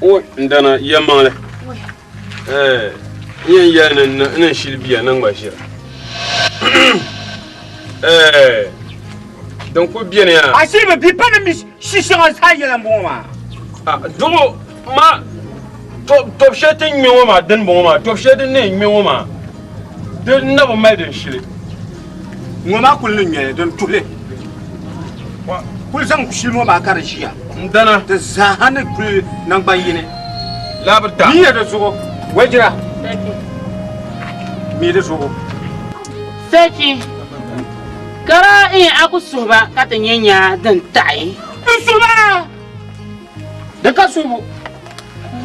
O n dana yɛlimaŋli n yɛn yɛli ni n ni shili bia niŋ ma ʒira din kuli beni yaa. A shili bi bi pa ni mi shi shɛŋa zaa yɛla m-bɔŋɔ maa. Duɣu ma tɔbu shɛli ti ni ŋme ŋɔ maa dini bɔŋɔ maa tɔbu shɛli din ni yɛn ŋme ŋɔ maa di na bi mali din shili. Ŋɔ maa kuli ni ŋmɛli din tuhili kuli zaŋ shili ŋɔ maa ka di ʒiya. N dana. Di zaaha ni kuli naŋgban yini. Laabiri ta. Miya di zuɣu. Wajira. Mi di zuɣu. Sarki, kara n a ku suhi ba ka ti nyɛ nya din taɣi. N suhi ba! Di ka suhibu.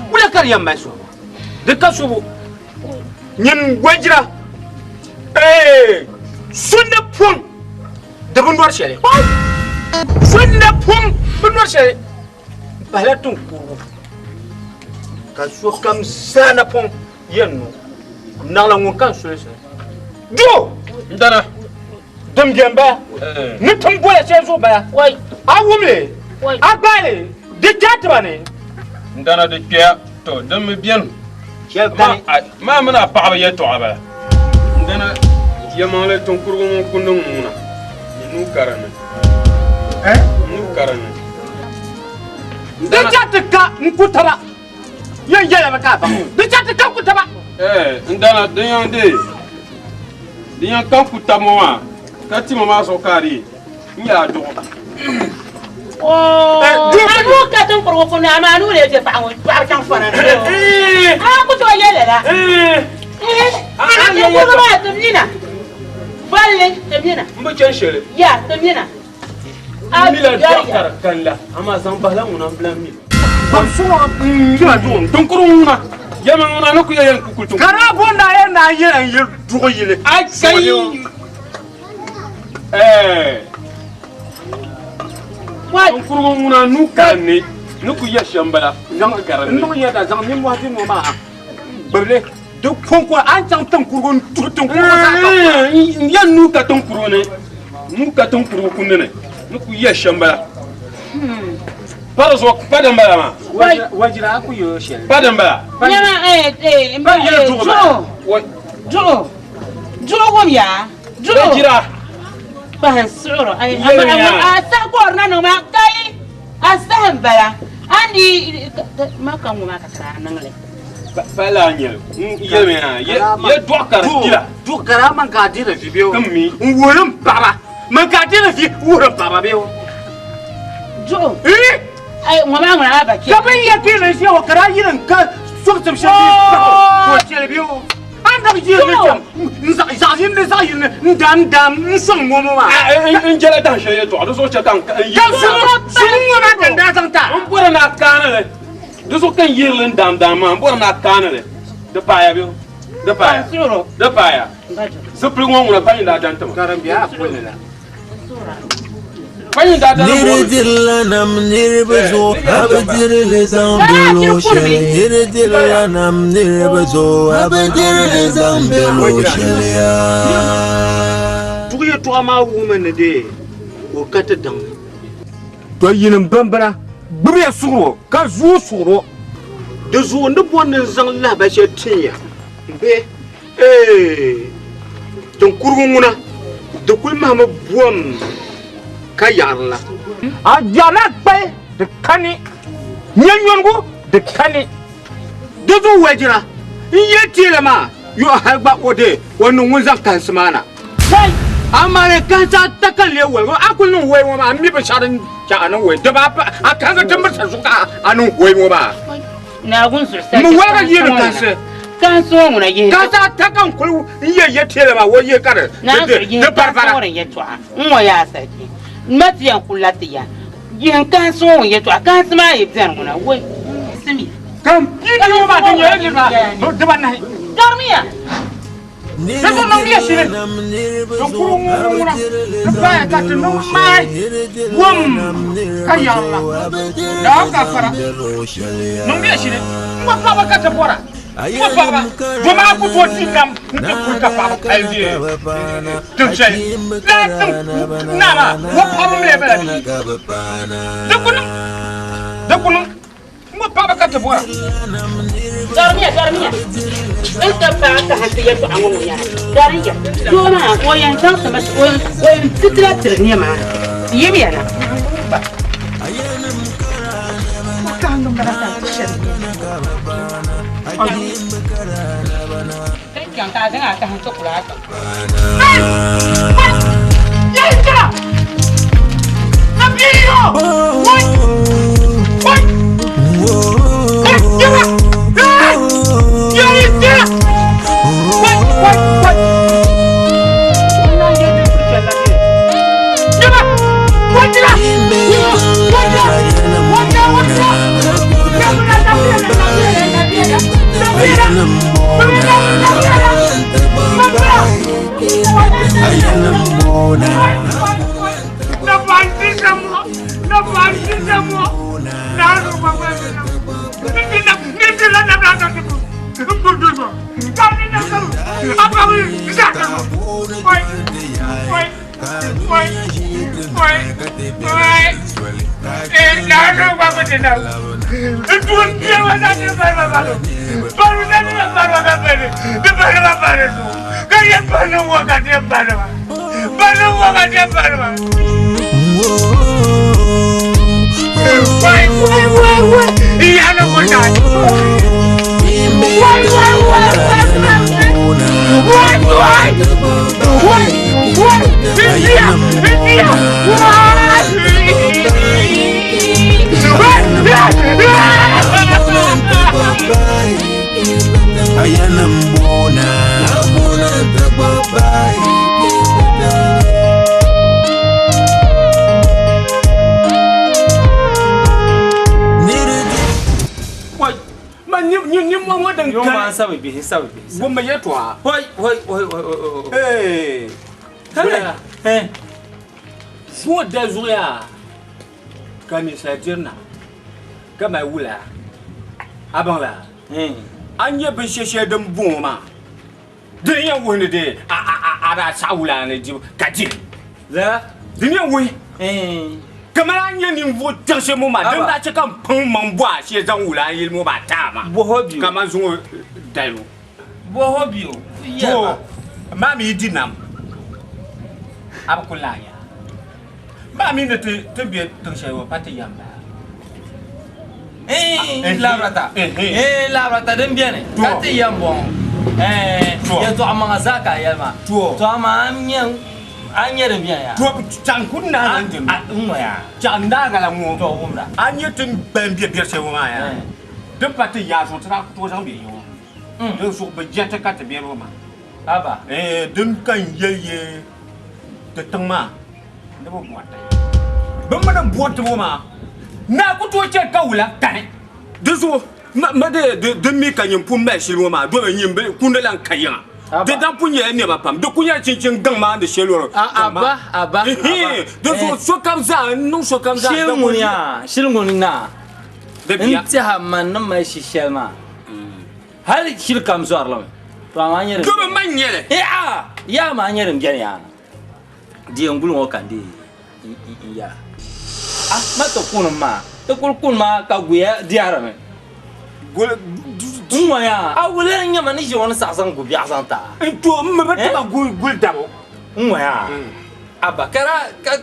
Wula ka di yɛn mali suhibu? Di ka suhibu. Nyin wajira, ee, so ni pɔŋ di bi nɔri shɛli. So ni pɔŋ bi nɔri shɛli. M pahila tiŋ kurigu ka sokam zaa napɔŋ yɛn no naɣila ŋun ka n sulinsi ni. Doo! N dana. Din beni bala, ni tim bola shɛli zuɣu bala, a wum li, a gbaai li, di kpe a tiba ni. N dana di kpeya, to din mi beni. Shɛli kani. Maa mini a paɣaba yɛltɔɣa bala. N dana yɛlimaŋli tiŋ kurigu ŋun ku niŋ ŋuna, ni nuu ka di ni. Nuu ka di ni. Di chɛ ti ka n-ku taba. Yɛn yɛla mi ka a baŋ. Di chɛ ti ka n-ku taba. N dana, din yɛn deei, din yɛn ka n-ku taba ŋɔ maa, ka tima maa zuɣu ka a deei, n nyɛla a duɣu. A nuu ka tin kurigu puuni, amaa a nuu lee be paɣa ŋɔ dɔɣiri chaŋ fɔna ni. A ku tooi yɛli lala. A tin kurigu maa ti mi na. Bolli ti mi na. M bi chani shɛli. Ya, ti mi na. N mi la dɔɣi ka di kani la, amaa zaŋ bahila ŋuna m-bi lan mi. Tiŋkurigu ŋuna, yɛlima ŋuna ni ku yɛli yɛn ku kuli tiŋkurigu. Ka daa bo naa yɛn naan yɛli n yili duɣu yili. A kai ɛɛ tiŋkurigu ŋuna nuu ka di ni, ni ku yɛ shɛm bala, nuu ka di ni. N niŋ yɛda zaŋ nimmohi di ŋɔ maa gbibili di kɔŋko a ni chaŋ tiŋkurigu n-tuhi tiŋkurigu zaa ka kɔra. N yɛn nuu ka tiŋkurigu ni, nuu ka tiŋkurigu kundi ni, ni ku yɛ shɛm bala. Pa di zuɣu, pa din bala maa. Wajira a ku yɛ shɛli. Pa din bala. Nyɛma n ba duɣu duɣu duɣu wum ya duɣu. Wajira. Pahi n suɣuro a sahi goori na niŋ maa kai a sahi n bala a ni ma ka ŋɔ maa ka tira a niŋli. Pa laa nyɛli n yɛlimi ya yɛ duɣu ka di kpila. Duɣu ka daa man ka a diri vi bɛ o. N mi. N wuhiri n paɣaba. Man ka a diri vi wuhiri n paɣaba bɛ o. Duɣu. Ai ŋɔ maa ŋuna maa ba kpe. Ka bɛ yɛ kpe ni ʒiya ŋɔ ka daa yili n ka sɔŋsim shɛli bɛ paɣ o ka o chɛli bɛ o. A ni daa yili ni chɛm n zaɣ yini ni zaɣ yini n daam daam n sɔŋ ŋɔ ŋɔ maa. N jɛla dahin shɛli yɛltɔɣa di zuɣu chɛ ka n yi. Ka zuŋu ŋɔ maa ka n daa zaŋ ti a. N bɔri ni a kaani li. Di zuɣu ka n yihiri li n daam daam maa, n bɔri ni a kaani li. Di paaya bɛ? Di paaya? Di paaya? Zipiligu ŋɔ ŋuna pa nyin daa dan ti ma. Pa nyin daa dan Niri dirila nam niriba zuɣu, a bi diri li zaŋ be luɣ shɛli. Niri dirila nam niriba zuɣu, a bi diri li zaŋ be luɣ shɛli yaa. Duɣu yɛtɔɣa maa wuhimi ni dee o ka ti daŋ ni. To yinim bimbina, gbibiya suɣir o, ka zooi suɣir o. Di zuɣu n ni bɔri ni n zaŋ lahibali shɛli tin ya bee eei tin kurigu ŋuna, di kul mahimi bom ka yaɣiri la. A biɛɣu a kpali, di kani. Nya nyɔnigu, di kani. Di zuɣu walijira n yɛli teela maa, yo hal gba o dee o niŋ ŋun zaŋ kahinsi maa na. Wai! Amaa di kahinsi ata ka n lee wali ŋɔ, a kul niŋ wai ŋɔ maa, m mi binshɛɣu din chɛ a niŋ wai, dama a kahigi timbirisa zuɣu ka a niŋ wai ŋɔ maa. Naawuni zuɣusaa M mi waligi yi di kahinsi. Kahinsi ŋɔ ŋuna yihi. Kahinsi ata ka n kul n yɛn yɛ teela maa, o yihi ka di Naawuni zuɣu yihi di kahinsi baribara. ŋɔ din yɛtɔɣa n-ŋɔ yaa sariki. M ma ti yɛn kul la ti ya. Yihi kahinsi ŋɔ ŋun yɛtɔɣa kahinsi maa yi beni ŋuna wai simi. Ka m pii bia ŋɔ maa di nyɛla niriba dibanahi. Garimiya. Di zuɣu niŋmiya shili din kuri ŋɔ ŋuna di paaya ka ti niŋ maai wum ka yaɣiri la daa ka fara. Niŋmiya shili n gba paɣaba ka ti bɔra n gba paɣaba doma a ku tooi di nam n ti kuli ka paɣaba pali bɛ tiŋ shɛli lala tiŋ naa maa o paɣaba mi lee bala bee? Di ku niŋ di ku niŋ. ti buɣa. Darimiya, darimiya. N ka paai ka ti yɛltɔɣa ŋɔ ŋɔ nyɛla dariya. Doo maa o yɛn zaŋ ti o yɛn ti ti la tiri nɛma yimiya na. Chaŋ ka a zaŋ a kahim ti kuli a tiŋ. Wumma yɛltɔɣa. Hoi hoi hoi hoi hoi. Hey. Kala. Eh. Zuŋɔ da zuɣuya ka ninsal diri na ka mali wula a baŋ la a ni nyɛ binshɛ shɛli din bɔŋɔ maa din yɛn wuhi ni dee a daa saɣi wula ni dibu ka di Lala. Din yɛn wuhi kamani a ni nyɛ ninvuɣ kpɛŋ shɛli ŋɔ maa din daa chɛ ka m paŋ maŋ bɔ a shee zaŋ wula n yili ŋɔ maa taai ma Bɔhɔ bio. kamani zuŋɔ dali ŋɔ. Bɔhɔ bio. To maa mi yi di nam a bi ku lahi nya. Maa mi ni ti ti be tiŋ shɛli ŋɔ pa ti yɛm bala. Eh, labrata. Eh, labrata din beni. Ka ti yɛm bɔŋɔ. Eh, yɛltɔɣa maŋa zaa ka a yɛli maa. To. To amaa a nyɛ a nyɛ din beni ya. To chaŋ ku naaga n dini. N ŋɔ ya. Chaŋ naaga la ŋɔ. To wumda. A nyɛ ti ban be biɛri shɛli ŋɔ maa ya. Din pa ti yaa zuɣu ti daa ku tooi zaŋ bɛ yi ŋɔ. Din zuɣu bi jɛti ka ti bɛ ŋɔ maa. Aba. Eh, din ka n yɛli ye ti tiŋ maa ni bi bɔriti. Bɛ mi ni bɔriti ŋɔ maa, naa ku tooi chɛ ka wula kani. Di zuɣu ma di di mi ka nyin pun mali shili ŋɔ maa domi nyin bi kundi lan ka yiŋa. Di dan pun nyɛla nɛma pam. Di ku nyɛla chinchin gaŋ maa ni shɛli lɔri gaŋ maa. Aba, aba, aba. Di zuɣu sokam zaa n niŋ sokam zaa. Shili ŋuni yaa, shili ŋuni naa. N tɛha man ni mali shi shɛli maa. Hali shili kam zɔrili mi. To amaa nyɛ din. Domi man nyɛli. Eh a yaa maa nyɛ din beni yaa. Di yɛn guli ŋɔ ka n dee n yɛra. A ma ti kuni maa. Ti kuli kuni maa ka guya diɛhiri mi. N ŋɔ yaa. A wula n nyɛ ma ni ʒi ŋɔ ni saɣi zaŋ gu biɛɣu zaŋ ti a. N to m mi bi ti ma guli dabo. N ŋɔ yaa. Abba ka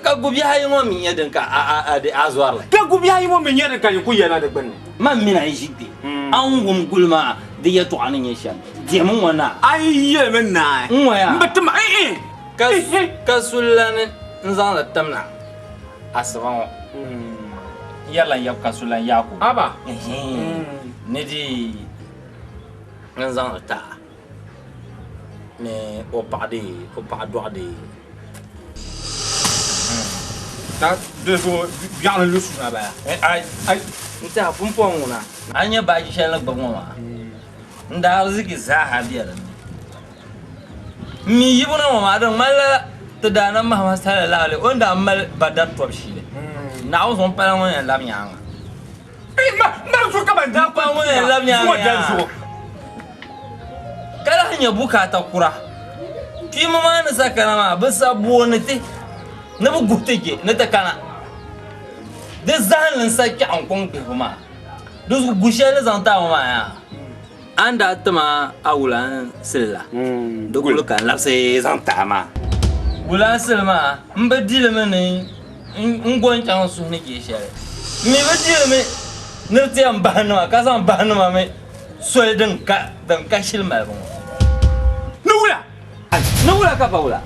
ka gu bihi ayi ŋɔ mi nyɛ din ka a a zɔrili. Ka gu bihi ayi ŋɔ mi nyɛ din ka yi ku yɛla di gbunni. Man mini a yi ʒi kpe, a ni wum guli maa di yɛtɔɣa ni nyɛ shɛm, diɛmi ŋɔ na. A yi yɛlimi naai, N ŋɔ yaa. m bi ti ma, eh-eh. Ka ka sulilani n-zaŋ li tim na asiba ŋɔ. N yɛrila n yab Kasulan Yaakubu. Aba. Ni di n zaŋ li ti a. Ni o paɣa dee, o paɣa dɔɣi dee. Ta di zuɣu biɛɣuni lu suna bala. Ai, ai. N tɛha pumpɔŋ ŋuna. A ni nya baaji shɛli ni gbubi ŋɔ maa, n daariziki zaaha be di ni. M mi yibu ni ŋɔ maa, di ŋmanila ti Daana Muhammad sallallahu alaihi o ni daa mali Badar tɔbu shili. Naawuni zuɣu m pala ŋɔ yɛn labi nyaaŋa. M pala ŋɔ yɛn labi nyaaŋa yaa. Ka lahi nyɛ bukaata kura. Kpiimba maa ni sa kana maa, bɛ sa booni ti ni bɛ guhi ti je ni ti kana. Di zahinli n-sa kpɛɣu n-kɔŋ gbihibu maa. Di zuɣu gu shɛli ni zaŋ ti a ŋɔ maa yaa, a ni daa ti ma a wulansili la, di kuli ka n labisi zaŋ ti a maa. Wulansili maa, m bi di li mi ni n go n-chaŋ n suhu ni je shɛli. M mi bi di li mi ni di ti yɛn bahi nima ka zaŋ bahi nima mi soli din ka shili malibu ŋɔ. Ni wula? Ni wula ka pa wula?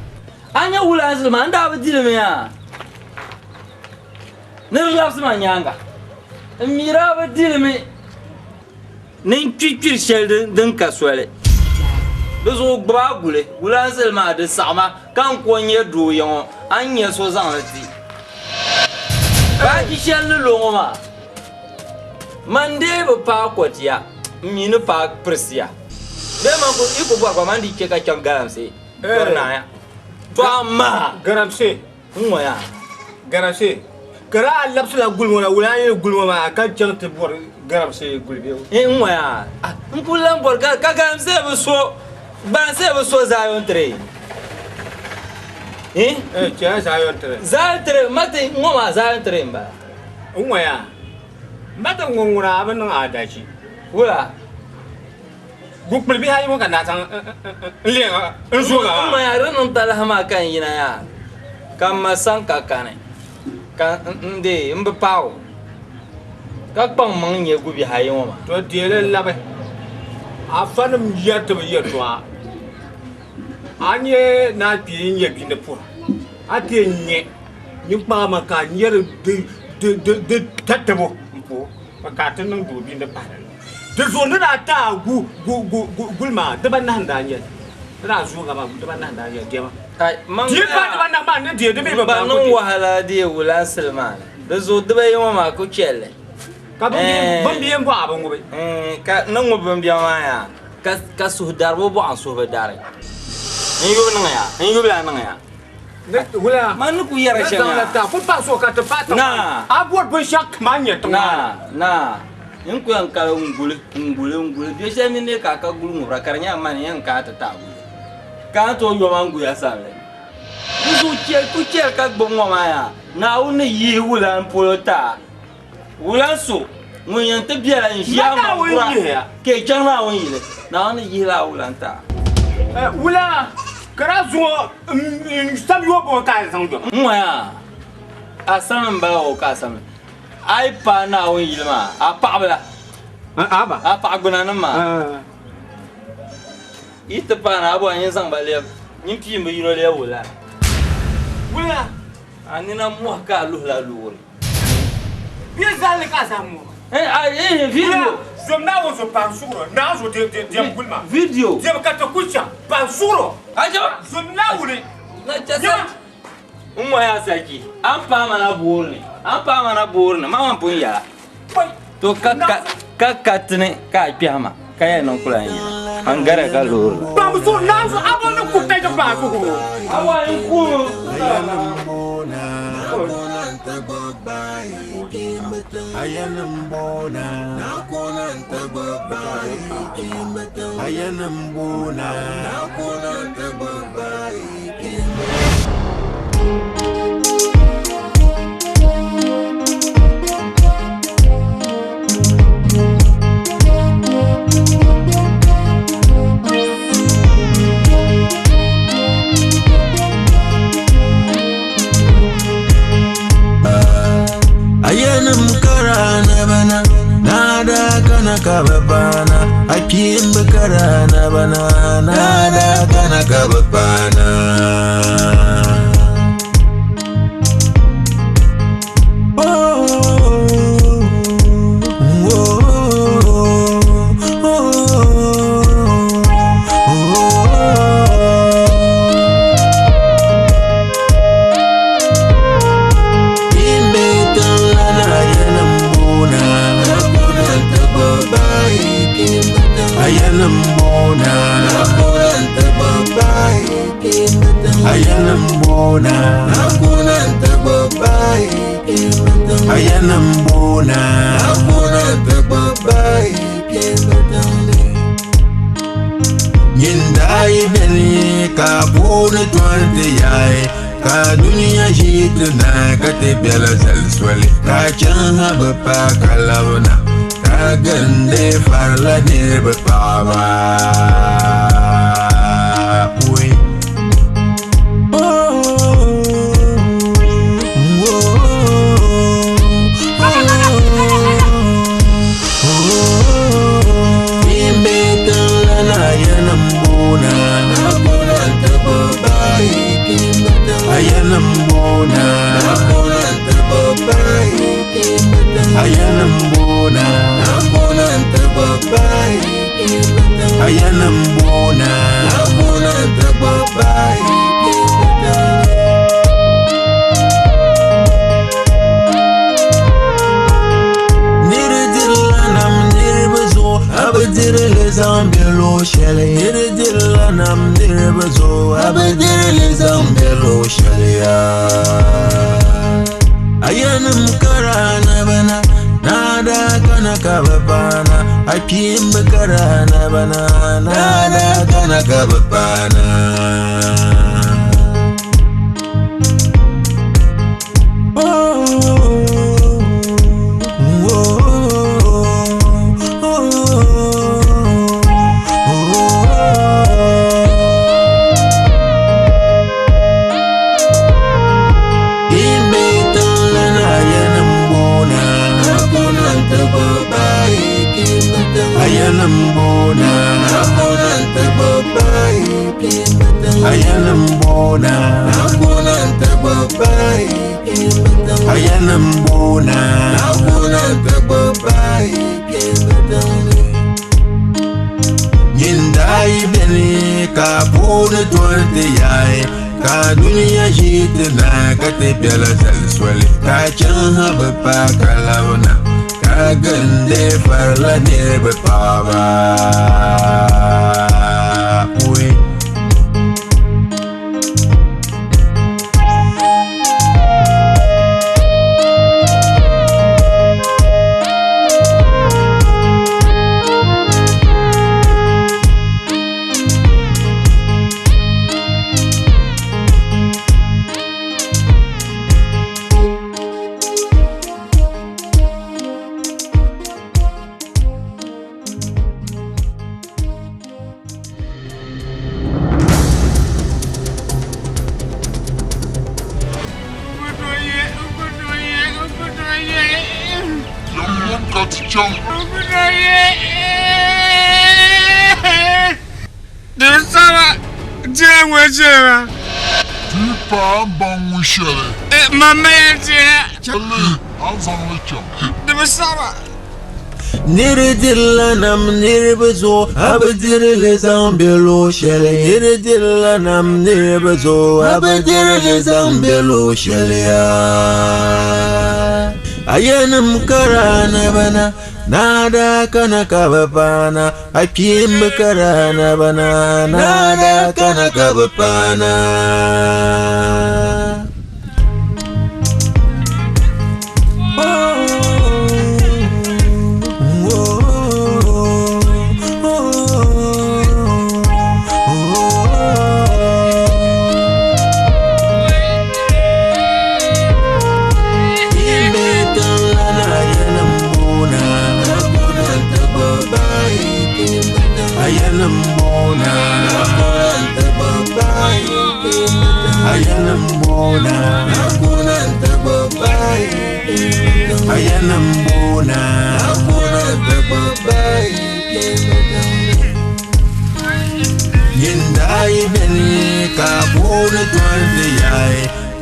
A nya wulansili maa, n daa bi di li mi yaa. Ni di labisi ma nyaaŋa, m mi daa bi di li mi ni n kpi kpiri shɛli din ka soli. Di zuɣu gbibi a guli, wulansili maa di saɣima ka n ko n-nyɛ doo ya ŋɔ, a ni nya so zaŋ li ti. Baaji shɛli ni lo ŋɔ maa, man dee bi paai kɔtia, m mi ni paai pirisiya. Bee man yi ku bɔri gba man di chɛ ka chaŋ galamsey tɔri naaya. Tɔ amaa! Galamsey! N ŋɔ yaa. Galamsey, ka daa labisila guli ŋɔ na, wula n-yɛn guli ŋɔ maa ka chaŋ ti bɔri galamsey guli bee? N ŋɔ yaa. N kuli lan bɔri ka galamsey bi so, galamsey bi so Zion 3. Eh, chɛya Zion 3. Zion 3, mati ŋɔ maa Zion 3 m-bala. N ŋɔ yaa. Mati ŋɔ ŋuna a bi niŋ adachi. Wula? Gukpuli bihi ayi ŋɔ ka naa zaŋ n-leei n zooga maa. M ma yaa, di niŋ talahi maa ka n yina yaa, ka m ma saŋ ka kani, ka n deei m bi paag o, ka kpaŋ maŋ nya gubihi ayi ŋɔ maa. To deeli n-labi afanim yɛri ti bi yɛtɔɣa. A nya naa kpee n-nyɛ bindi puri, a ti yɛn nya ninkpaŋa maa ka a nya di tatabo m-puhi o ka a ti niŋ doo bindi pahi di ni. Di zuɣu ni daa taai guli maa dibanahi n-daa nyɛ li. Di daa zooga maa dibanahi n-daa nyɛ li diɛma. Di yi paai dibanahi maa ni deei di mi bi N ba niŋ wahala deei wulansili maa ni. Di zuɣu dibayi ŋɔ maa ku chɛli li. Ka bimbiɛ m-bɔɣi a bi ŋubi. Ka ni ŋubi bimbiɛ maa yaa, ka suhu daribu bɔɣi n suhu bi dari. N yubu niŋ ya, n yubu lahi niŋ ya. Man ni ku yɛri shɛm yaa. Naa. Naa. N ku yɛn kali n guli, n guli, n guli. Biɛ shɛli mini ne ka a ka guli ŋubira ka di nyɛla mani yɛn ka a ti taai guli. Ka a ni tooi yoma n guya samli. Di zuɣu chɛli ku chɛli ka gbubi ŋɔ maa yaa. Naawuni ni yihi wula n polo ti a. Wula n so ŋun yɛn ti bela n ʒiya ŋɔ gura ka yi chaŋ Naawuni yili. Naawuni ni yihi la a wula n ti a. Wula ka daa zuŋɔ n sab yoobu ka a zaŋ dɔba. N ŋɔ yaa a sani m bala o ka a sani. A yi paai Naawuni yili maa, a paɣibila, a paɣigbinanim maa, yi ti paai na, a bɔri nyin zaŋ ba lɛb, nyin piim bi yino lɛb wula? Wula? A nina mɔhi ka a luhila loori. Bɛ zalli ka a zaŋ mɔhi. Video. Zom Naawuni zo pahi suɣuro, Naawuni zo diɛm guli maa. Video. Diɛm ka ti ku chaŋ pahi suɣuro. Ajaba. Zom Naawuni. Na chɛ N ŋɔ yaa sariki, a ni paai ma na boori ni, a ni paai ma na boori ni, ma man pun yɛla. To ka ka ka ka tini ka a kpɛhi ma, ka yɛn niŋ kula n yina. An gariya ka loori la. Kpaŋbu zuɣu naanzu a bo ni ku taji paai zuɣu. A wa n kuumi. Ayanim kara na bana na da kana ka babana akin kara na bana na da kana ka babana. Ka dunia ʒi ti naai ka ti bela zali soli, ka chaŋ ha bi paai ka labina. Ka gindi farila niriba paɣaba. Oi. Nira dirila nam niriba zuɣu, a bi dirili zaŋ be luɣ shɛli. Nira dirila nam niriba zuɣu, a bi dirili zaŋ be luɣ shɛli yaa. A yanim kara na bana, naa daa kana ka bi paana. A kpiimba kara na bana, naa daa kana ka bi paana. Ka puuni toli ti yaai, ka dunia ʒi ti naai, ka ti biɛla zali soli, ka chaŋ ha bi paai ka labina, ka gindi farila niriba paɣaba. Oi. Nira dirila nam niriba zuɣu, a bi dirili zaŋ be luɣ shɛli. Nira dirila nam niriba zuɣu, a bi dirili zaŋ be luɣ shɛli yaa. A yanim kara na bana, naa daa kana ka bi paana. A kpiimba kara na bana, naa daa kana ka bi paana.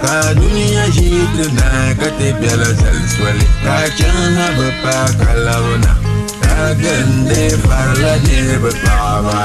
Ka dunia ʒi ti naai, ka ti biɛla zali soli, ka chaŋ ha bi paai ka labina, ka gindi farila niriba paɣaba.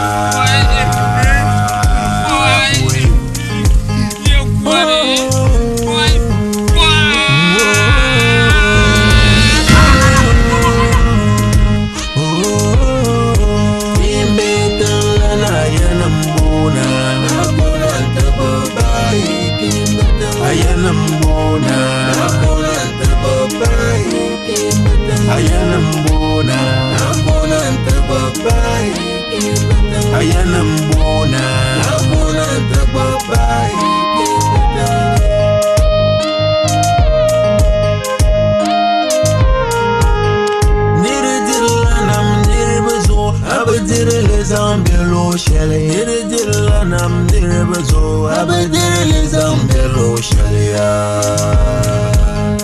diri li zaŋ be luɣ shɛli. Niri dirila nam niriba zuɣu, a bi diri li zaŋ be luɣ shɛli yaa.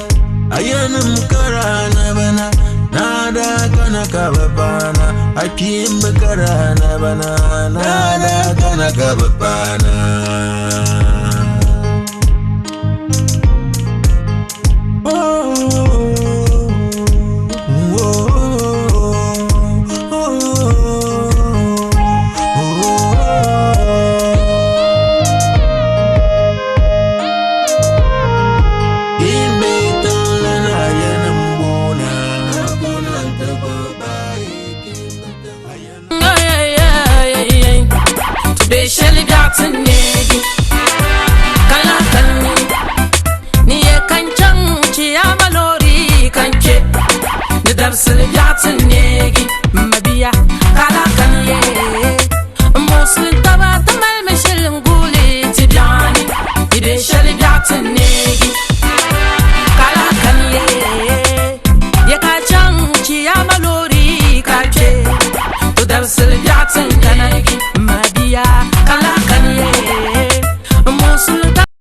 Ayanim kara na bana, naa daa kana ka bɛ paana. A kpiimba kara na bana, naa daa kana ka bɛ paana.